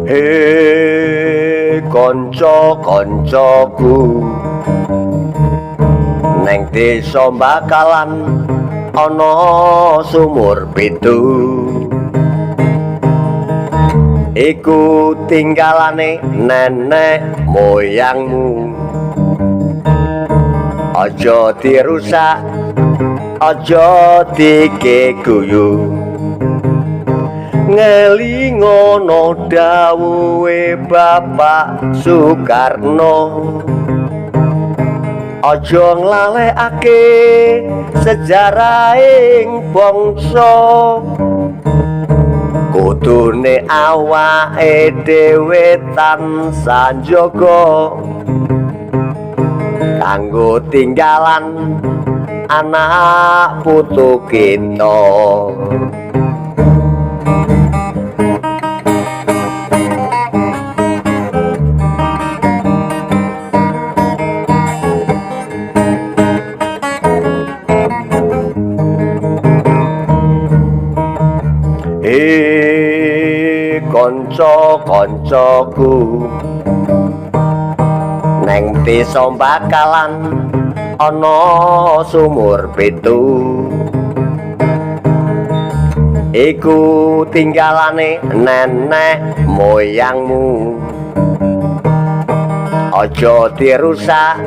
He kanca-kancaku, neng desa Bakalan ana sumur pitu. Iku tinggalane nenek moyangmu. Aja dirusak, aja dikeguyu. Ngelingono dawuhe Bapak Soekarno. Aja nglalekake sejarahing bangsa. Kudune awake dhewe tansah njaga kanggo tinggalan anak putu kita. He kanca-kancaku, neng desa Bakalan ana sumur pitu. Iku tinggalane nenek moyangmu. Aja dirusak,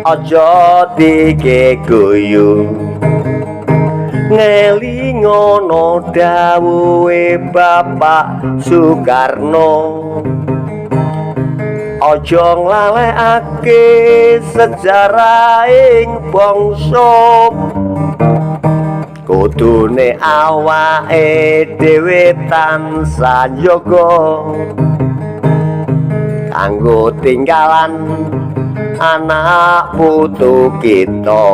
aja dikeguyu. Ngelingono dawuhe Bapak Soekarno. Aja nglalekake sejarahing bangsa. Kudune awake dhewe tansah njaga kanggo tinggalan anak putu kita.